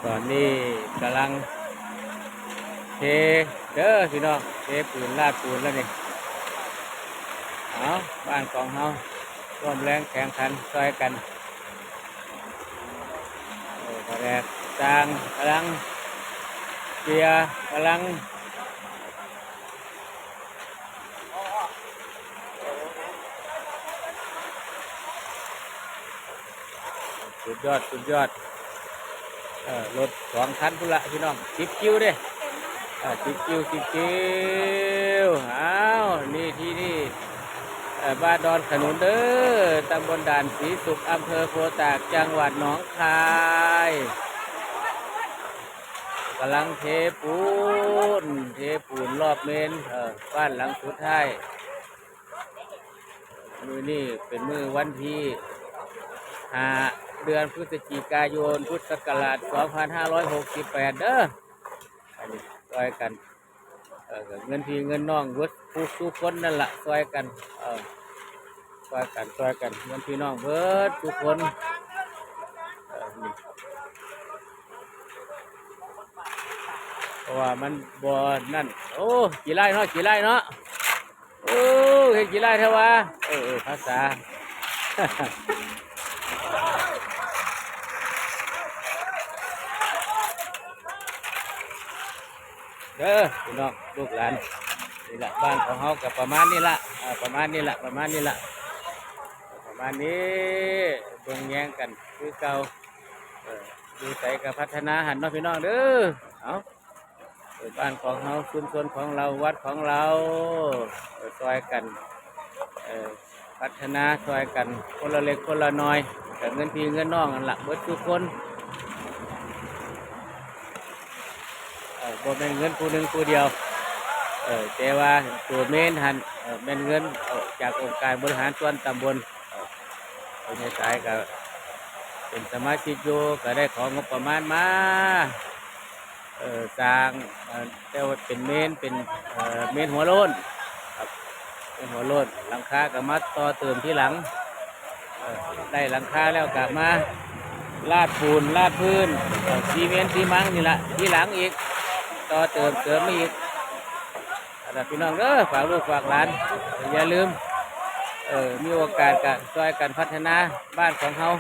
ຕອນນີ້ກຳລັງເທເດີພີ່ນ້ອງ, ເທປູນລາດປູນແລ້ວນີ້. ເອົາ ບ້ານຂອງເຮົາຮ່ວມແຮງແຂງຂັນຊ່ອຍກັນ. ເອີ ພະແນກຊ່າງກຳລັງເຈຍ ກຳລັງ ສຸດຍອດ ສຸດຍອດ. ເອີ ລົດສອງຄັນພຸ້ນລະພີ່ນ້ອງ, ສິບຄິວເດ້. ເອີ ສິບຄິວ ສິບຄິວ. ອ້າວ ນີ້ທີ່ນີ້ ເອີ ບ້ານດອນຂະໜູນເດີ, ຕຳບົນດ່ານສີສຸກ, ອຳເພີໂພຕາກ, ຈັງຫວັດໜອງຄາຍ. ກຳລັງເທປູນ ເທປູນລອບເມນ ເອີ ບ້ານຫຼັງສຸດທ້າຍ. ມື້ນີ້ເປັນມື້ວັນທີຫ້າ ເດືອນພຶສຈິກາຍົນ ພຸດສັກກະລາດສອງພັນຫ້າຮ້ອຍຫົກສິບແປດເດີ. ອັນນີ້ຊ່ອຍກັນ ເອີ ເງິນພີ່ເງິນນ້ອງເບິດທຸກໆຄົນນັ້ນລະ ຊ່ອຍກັນ ເອີ ຊ່ອຍກັນ ຊ່ອຍກັນ ເງິນພີ່ນ້ອງເບິດທຸກຄົນ. ເອີ ນີ້ ເພາະວ່າມັນບໍ່ນັ້ນ. ໂອ້ ຂີ້ລ້າຍເນາະ ຂີ້ລ້າຍເນາະ. ໂອ້ ເຮັດຂີ້ລ້າຍແທ້ຫວາ. ເອີ ເອີ ພາສາ ເດີພີ່ນ້ອງລູກຫຼານ. ນີ້ລະ ບ້ານຂອງເຮົາກໍປະມານນີ້ລະ ເອີ ປະມານນີ້ລະ ປະມານນີ້ລະ ປະມານນີ້. ເບິ່ງແຍງກັນຄືເກົ່າ. ເອີ ຢູ່ໃສກໍພັດທະນາຫັ້ນເນາະພີ່ນ້ອງເດີ. ເອົາ ເອີ ບ້ານຂອງເຮົາ ຊຸມຊົນຂອງເຮົາ ວັດຂອງເຮົາ ເອີ ຊ່ອຍກັນ ເອີ ພັດທະນາຊ່ອຍກັນຄົນລະເລັກຄົນລະນ້ອຍ, ກໍເງິນພີ່ເງິນນ້ອງຫັ້ນລະ ເບິດທຸກຄົນ. ເອີ ບໍ່ແມ່ນເງິນຜູ້ໜຶ່ງຜູ້ດຽວ ເອີ ແຕ່ວ່າໂຕເມນຫັ້ນ ເອີ ແມ່ນເງິນ ເອີ ຈາກອົງການບໍລິຫານສ່ວນຕຳບົນ. ເອີ ພໍ່ໃຫຍ່ສາຍກໍເປັນສະມາຊິກຢູ່ ກໍໄດ້ຂໍງົບປະມານມາ ເອີ ສ້າງ ເອີ ແຕ່ວ່າເປັນເມນ ເປັນ ເອີ ເມນຫົວໂລ້ນ ເປັນຫົວໂລ້ນ. ຫຼັງຄາກໍມາຕໍ່ເຕີມທີຫຼັງ. ເອີ ໄດ້ຫຼັງຄາແລ້ວກໍມາລາດປູນລາດພື້ນ ເອີ ຊີເມັນຊີມັງນີ້ລະ ທີຫຼັງອີກ ຕໍ່ເຕີມເຕີມມາອີກ. ອັນນັ້ນ ພີ່ນ້ອງເດີ ຝາກລູກຝາກຫຼານ ຢ່າລືມ ເອີ ມີໂອກາດກໍຊ່ອຍກັນພັດທະນາບ້ານຂອງເຮົາ.